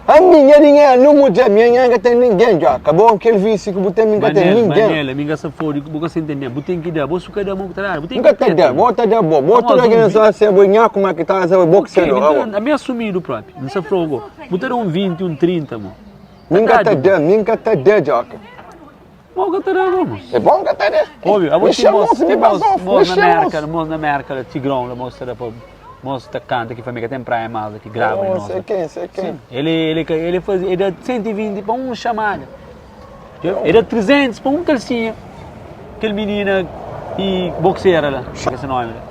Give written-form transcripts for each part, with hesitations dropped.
Ami nha dinheru nu mudjer mi nha ka ten ninguém dja ka bo kel vício ki bu ten mi ka ten Manel, ninguém. Manel, mi ka sa fodi bu ka sa entende bu ten ki da bo su ka da mo ku ta dadu bu ten Nka ki ta da bo ta da bo bo tudu algen sa se bo nhaku ma ki ta sa bo boxeador Ok, abo. ami assumidu propi N sa flau go bu ta da um 20 um 30 mo Mi ka ta da mi ka ta da djoka. Mo ka ta da go mo. É bom ka ta da. Obi, abo Mi ti mos, xamoso ti mi mos, basof mi mos na xamoso. Merka, mos na Merka la Tigrão la mos ta da pa Mos ta kanta ki família ka ten praia mas ki grava di Oh, nos. sei quem, sei quem. Sim, ele ele ele faz, ele dá 120 pa um chamada. Ele dá 300 pa um calcinha. Aquele menina e boxeira lá, esse nome lá.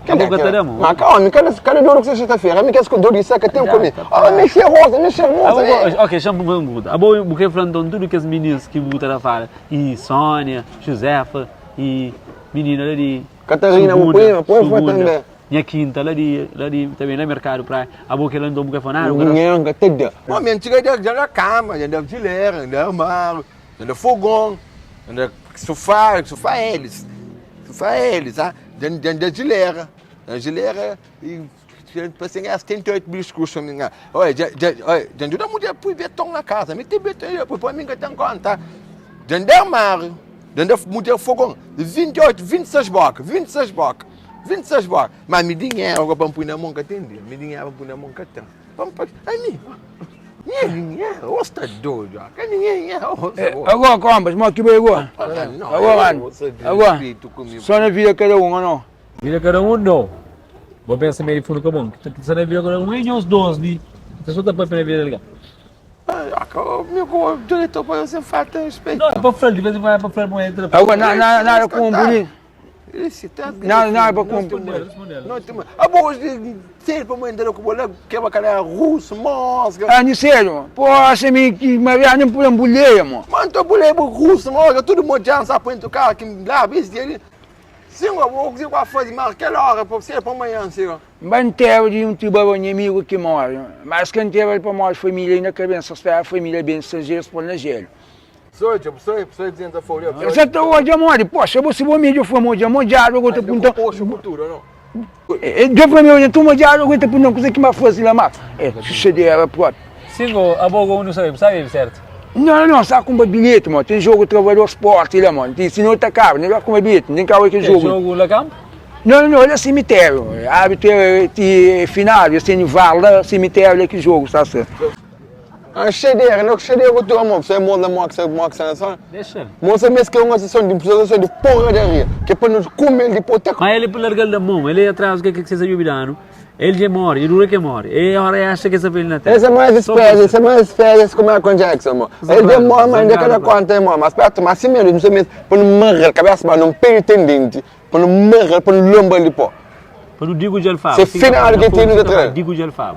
Quem é Boca que tá dando. Mas calma, cada cada dor que sexta-feira, me quer dor de seca tem comer. Ah, mexer rosa, mexer rosa. Ok, chama um pergunta. Abo porque falando tudo que as meninas que botam lá fala, e Sônia, Josefa e menina lá de Catarina, bu prima, põe foi também. Nha quinta lá di, lá di, também lá mercado praia. Abo que lá não buka fala nada. Ninguém ka ta da. Bom, minha antiga da já da cama, já da geleira, da armário, já da fogão, já da sofá, sofá eles, sofá eles, ah, já já da geleira, da geleira e assim, é 78 biscoitos, minha. Olha, já já, olha, já ajuda mulher pôr beton na casa, me tem beton, põe mim que tem conta. Já da armário. Dende mudjer fogon 28, 26 boka, 26 boka, 26 boka. Ma mi dinheru pa N pui na mon ka ten dia, mi dinheru pa N pui na mon ka ten. Pa N pa, ami, nha dinheru, ô sta dodu, ah, ka nha dinheru, ô sta dodu. Agora, compas, mo ki bai agora? Agora, mano, agora, só na vida cada um, ou não? Vida cada um não. Bo pensa meio de fundo ka bom. Ki ta na vida cada um é nhos dos li. Ta só ta papia na vida li. Não, é pa fla-l, di vez em quando é pa fla-l ma entra. Agora, na, na, nada com um bonito. Nada, nada para com. Ah, ni sério, pô, acha me que Maria nem por ambuleia, mano. Mano, tu bulei russo, mano, tudo mojando, sabe, põe tu cara que lá, bis dele. Sim, eu vou dizer qual foi, mas aquela hora, para você, para amanhã, sim. N ba ntéru di un tubarão nha amigu ki móre, mas ka ntéru el pamodi família inda ka ben, sa spera família ben di stranjeru pô-l na jelu. Sa ta odja modi, poxa, bo si bo mi dja fla ma odja modjadu ago ta punta-m. Dja fla mi odja tu modjadu ago ta punta-m kuze ki ma faze la ma. É xuxadera propi. Sim go, abo go nu sabe, bu sabe certo? Não, não, sa kunpra bilhete, mo. Tem jogo Travador Sport la, mo. Senão ta kaba, nem ba kunpra bilhete, nem kaba kel jogo. Tem jogo la campo? Não, não, olha cemitério. Árbitro é, é finado, é sem vala, cemitério é que jogo, está certo. Ah, xadera, não, xadera com tua mão, você é moda moxa, moxa, só. Deixa. Moça mesmo que é uma sessão de sessão de porradaria, que é para nos comer depois até. Mas ele larga da mão, ele atrás o que é que você sabe dando. Ele já morre, ele dura que morre. E agora acha que essa velha na terra. Esse é mais espécie, esse é mais espécie com Michael Jackson, mano. Ele demora, mas ainda cada conta é morre. Mas perto, mas assim mesmo, não sei mesmo, para não morrer, cabeça, mas não pretendente. Pa nu marra-l, pa nu lonba-l di pó. Pa nu digu dja-l faba. Se final ki tene ta tra-l. Digu dja-l faba.